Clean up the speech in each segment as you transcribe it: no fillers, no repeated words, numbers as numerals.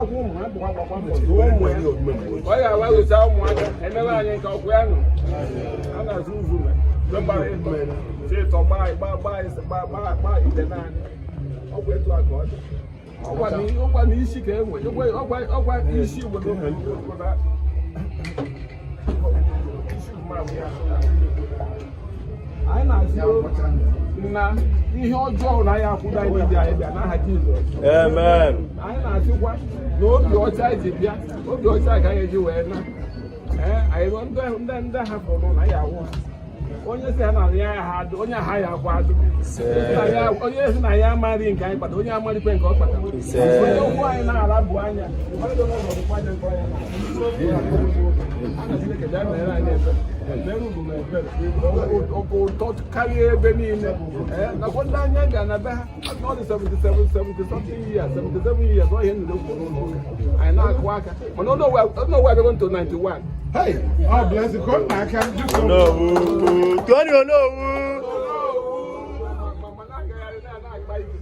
Ụmụ ha bụkwa gbakwa mbọ zụọ ụmụ ya. Ọ ya awaghịcha ụmụaka emewe anyị nke ọkwụ ya nụ a na-azụ uzume gbara ịtọ si ịtọ gbaa gbaa gbaa gbaa gbaa gbaa ite naanị ọgwụ etu a ka ọ dị. Ọkwa na isi ka e nwe ọkwa isi obodo isi mmadụ ya. Anyị na-asị na ihe ọjọọ na anyị akwụdo anyị n'ije anyị bịa n'aha Jizọs. Amen. Anyị na-asịkwa na obi ọcha anyị ji bịa, obi ọcha ka anyị eji wee na ee anyị ruo ndị hapụrụ n'ụlọ anyị awụ ha. Onye si ha na ya ha adụ, onye ha ya akwa adụ. Onye si na ya amaghị nke anyị kpata, onye amarikwe nke ọ kpatara. Onye ụkwụ anyị na-ala bụ anya ọdụ n'ụzọ bụkwa anya nke ọnya na Chineke bịa mere anyị ebere, mere ugwu m ebere ụtọ karịa ebe niile. Nakwa ndị anya bịa na be ha, ọ dị 77, 70 something years, 77 years, ọ ihe nụrụ okwu n'ụlọ ụka anyị na-akụ aka, mana ọnụọgụ abịago nto 91. Hey, ọ bless you. Kọ nna aka biko. Onowu. Tony Onowu. Mana agagharị na-akpa ike.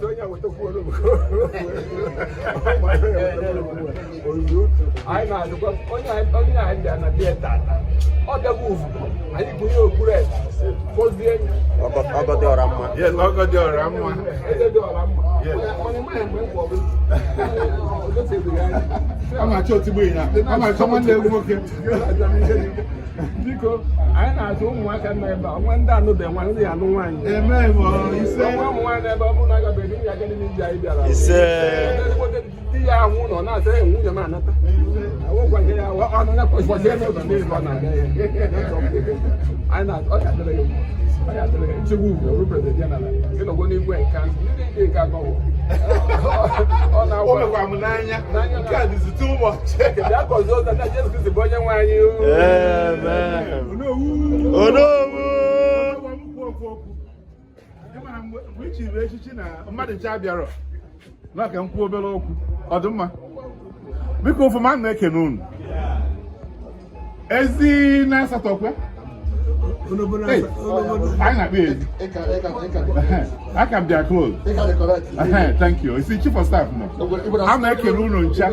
Onye wetakwu anyị na-azụkwa onye anyị bịa na bịa tata, ọ bịago ozugbo anyị bụ ihe okpuru eze gọzie ya. Ọgọ dị ọra mma. Yes, ọgọ dị ọra mma. Eze dị ọra mma. Mana ịmaghị mgbe m kwọ bụ o anya. A na-achọ otigbo ịnya. A na-achọ nwanne m nwoke. Biko, anyị na-achọ ụmụaka nọ ebe a, nwa ndị anụbeghị nwaanyị, ndị ya anụ nwaanyị. Amen. Ise. Nwa ụmụ nwaanyị ebe ọ bụrụ na agabeghị di ya aga n'ime ije anyị bịara. Ise. Ezigbote di ya ahụ nọ na-asị, "Ee, nwunye m anata." Awụkwa nke ya ọ nọ ya kwesịrị n'ụzọ n'elu ọ na-aga ya. Anyị na ọ ga-adịrị gị mma. Ọ ga-adịrị gị nchegbu ugwu oru president general ịnọgwo n'igwe nka ndị dị nke agọwụ. Ọ O na-agwa mekwa m n'anya. Nke a dịzi too much. Bịa gọzie ụzọ na Jesu Kristi bụ onye nwe anyị. Amen. Onowu. Onowu. Ọgwa m kwuo okwu okwu. Ị mara mgbe i chiri echichi na mmadụ nche abịarọ na ka m kwuo obere okwu, ọ dị mma. Biko, ụfụma na-ekene unu ezi na asatọ kwe. Hey, anyị na-akpọ ya ezi aka m bịa close. Thank you. Isi chief of staff mụ ama ekene unu ncha.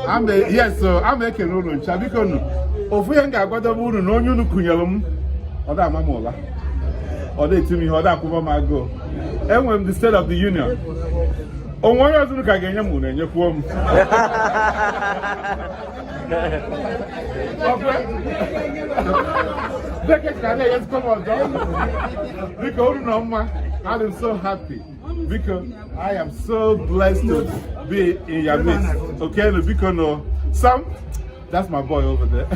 Ama, yes, so ama ekene unu ncha. Biko nu, ofu ihe m ga-agwadobe unu na onye unu kụnyere m, ọ da ama m ụla, ọ da eti m ihe, ọ da akwụba m agụụ. Enwere m the State of the Union. Onwe onye ọzọ unu ka ga-enye m, unu enyekwuo m. Ọkwe? Bekee ka na-enyezikwa m ọzọ. Biko, unu nọ mma. I am so happy. Biko, I am so blessed to be in your midst. Okay, no, biko no. Sam, that's my boy over there.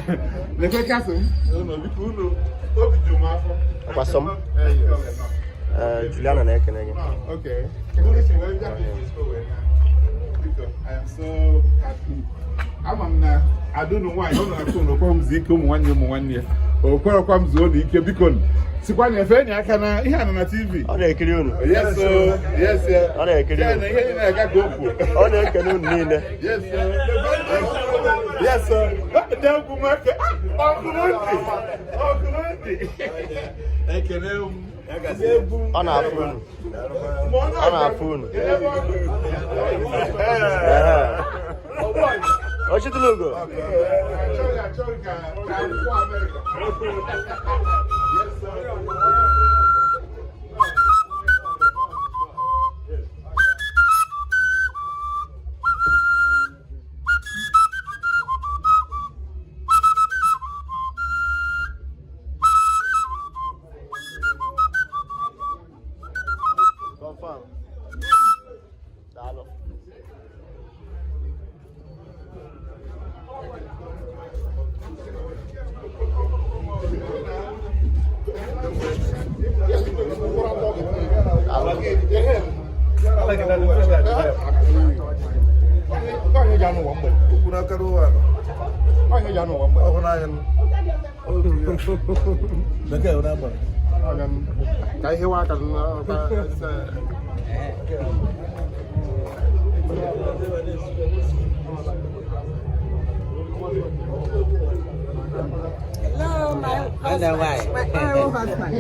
Lekwe kasị m. Unu, biko unu, obi juru m afọ. Ọkwa sọm? Eh, yes. Ee, Juliana na-ekene gị. Okay. Unu si wee bịa ka isi wee na. Biko, I am so happy. Ama m na adụnụ nwaanyị ọ na-akụ na okwe m zuo ike, ụmụ nwanne, ụmụ nwanne ya o kwerekwa m zuo n'ike. Biko nụ, sikwa na efe enyi aka na ihe a nọ na TV. Ọ na-ekiri unu. Yes, o yes. Ọ na-ekiri Ya unu. na ihe niile na-aga ka o kwuo. Ọ na-ekene unu niile. Yes, sir. Yes, sir. Dị egwu m eke. Ọkụrụ ntị. Ọkụrụ ntị. Ekele m. Egwu m. Ọ na-afụ unu. Ọ na-afụ unu. Ee. Ochitulugo. Achọghị ka akwụkwọ Amerịka. Yes, sir. Confirm. Daalụ. Onye ji anụ ụwa mgbede. Onye ji anụ ụwa mgbede. Bekee na-agbara. Ka ihe wa aka na Hello, my husband. My honorable husband.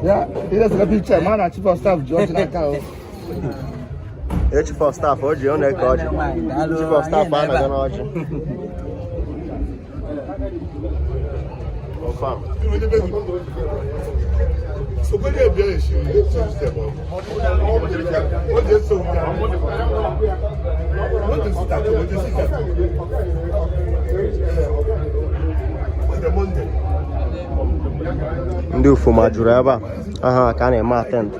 Ya, ihe sere picture ma na chief of staff ji ọchị n'aka o. Ee, chief of staff o ji ọ na-eke ọjị. Chief of staff anaghị n'ọjị. Confirm. Ndị Ufuma juru ebe a aha ka a na-eme attend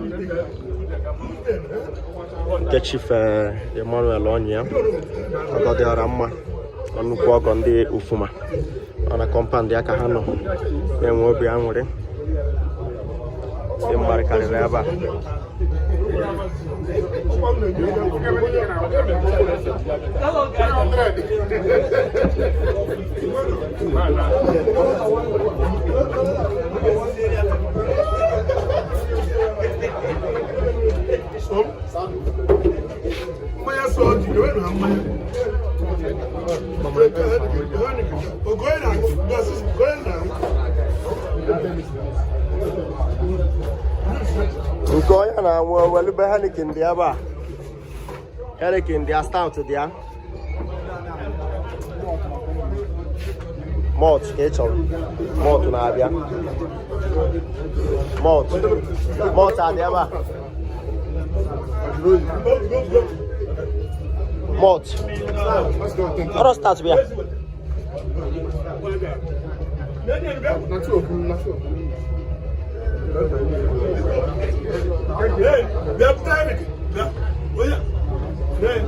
nke Chief Emmanuel Onyia, ọgọ dị ọra mma, nnukwu ọgọ ndị Ufuma ọ na compound ya ka ha nọ na-enwe obi aṅụrị. Ndị mmadụ karịrị ebe a. Mmanya sọ ọjị, enwere ha mmanya. Ogoye na-aṅụ, ogoye na-aṅụ. Nke onye na-anwụ welube Heineken dị ebe a, Heineken dị ya, stout dị ya, malt ka ị chọrọ, malt na-abịa, malt, malt adị ebe a, malt ọrụ stout bịa. Hey, bịa bute Heineken, bịa. Onye, hey.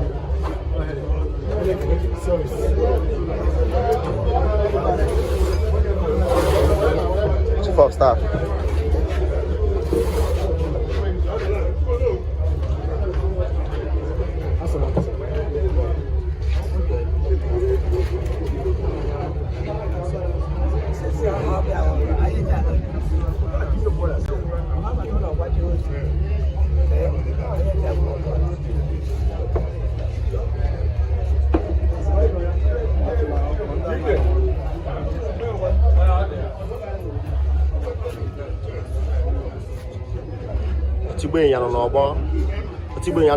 Chief of staff. Otigbe ịnyịnya nọ n'ọgbọ. Otigbe ịnyịnya.